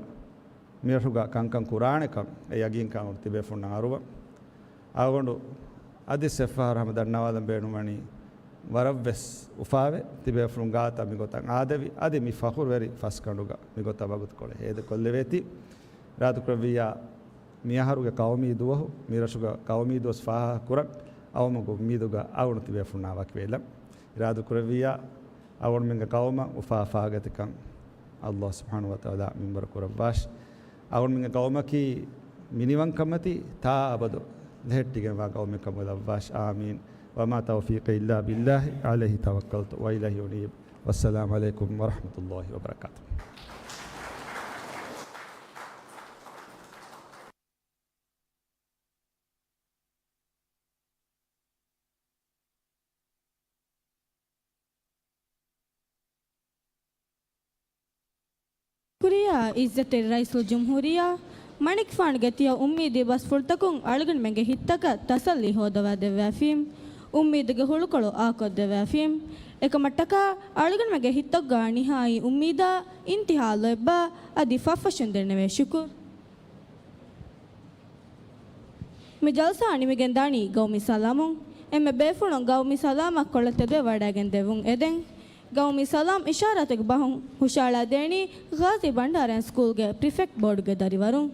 މިރަށުގަ ކަންކަން ކުރާނެކަން އެ ޔަގީންކަން އަޅުގަނޑު ތިބޭފުޅުންނަށް އަރުވަން. އަޅުގަނޑު އަދި އެއްފަހަރު ހަމަ ދަންނަވާލަން ބޭނުންވަނީ، ވަރަށްވެސް އުފާވެ، ތިބޭފުޅުން ގާތަށް މިގޮތަށް އާދެވި، އަދި މި ފަޚުރުވެރި ފަސްގަނޑުގަ މިގޮތަށް ވަގުތުކޮޅެއް ހޭދަކޮށްލެވޭތީ. އިރާދަކުރެއްވިއްޔާ، މިއަހަރުގެ ޤައުމީ ދުވަހު، މިރަށުގަ ޤައުމީ ދުވަސް ފާހަގަކުރަން އައުމުގެ އުއްމީދުގަ އަޅުގަނޑު ތިބޭފުޅުންނާ ވަކިވެލަން. އިރާދަކުރެއްވިއްޔާ، އަޅުގަނޑުމެންގެ ޤައުމަށް އުފާ ފާގަތިކަން ﷲ ސުބްޙާނަހޫ ވަތަޢާލާ މިންވަރު ކުރައްވާށި. އަޅުގަނޑުމެންގެ ޤައުމަކީ މިނިވަންކަންމަތީ ތާ އަބަދު ލެހެއްޓިގެންވާ ޤައުމެއް ކަމުގަ ލައްވާށި. އާމީން. وما توفيقي إلا بالله عليه توكلت وإليه أنيب. والسلام عليكم ورحمة الله وبركاته. ކުރިއަށް އިއްޒަތްތެރި ރައީސުލްޖުމްހޫރިއްޔާ މަނިކުފާނުގެ ތިޔަ އުއްމީދީ ބަސްފުޅުތަކުން އަޅުގަނޑުމެންގެ ހިތްތަކަށް ތަސައްލީ ހޯދަވާދެއްވާފީމް، އުއްމީދުގެ ހުޅުކޮޅު އާކޮށްދެއްވާފީމް. އެކަމަށްޓަކާ އަޅުގަނޑުމެންގެ ހިތްތަކުގަ ނިހާއީ އުއްމީދާ އިންތިހާ ލޯތްބާ އަދި ފަށްފަށުން ދެންނެވޭ ޝުކުރު. މި ޖަލްސާ ނިމިގެންދާނީ ގައުމީ ސަލާމުން. އެންމެ ބޭފުޅުން ގައުމީ ސަލާމަށް ކޮޅަށް ތެދުވެ ވަޑައިގެން ދެވުން އެދެން. ގައުމީ ސަލާމް އިޝާރާތުގެ ބަހުން ހުށައަޅާދޭނީ ޣާޒީ ބަންޑާރައިން ސްކޫލްގެ ޕްރިފެކްޓް ބޯޑުގެ ދަރިވަރުން.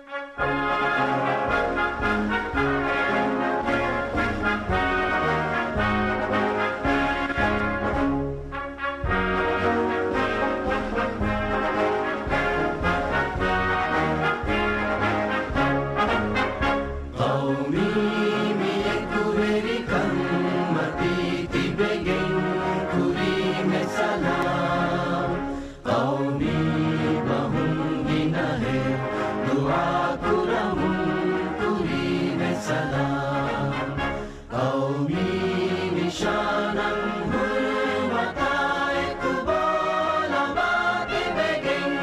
ޤައުމީ މި އެކުވެރިކަން މަތީ ތިބެގެން ކުރީމެ ސަލާމް. ޤައުމީ ބަހުން ގިނަހެޔޮ ދުޢާ ކުރަމުން ކުރީމެ ސަލާމް. ޤައުމީ ނިޝާނަށް ހުރުމަތާ އެކު ބޯލަމާ ތިބެގެން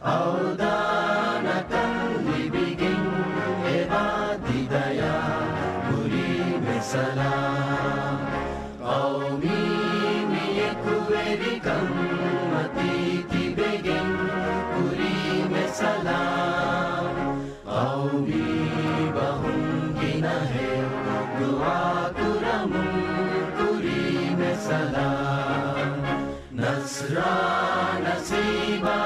އަވްދާނަކަން ލިބިގެން އެބާ ތި ދަޔާ ކުރީމެ ސަލާމް. ޤައުމީ މި އެކުވެރިކަން މަތީ ތިބެގެން ކުރީމެ ސަލާމް. ޤައުމީ ބަހުން ގިނަހެޔޮ ދުޢާ ކުރަމުން ކުރީމެ ސަލާމް. ނަޞްރާ ނަސީބާ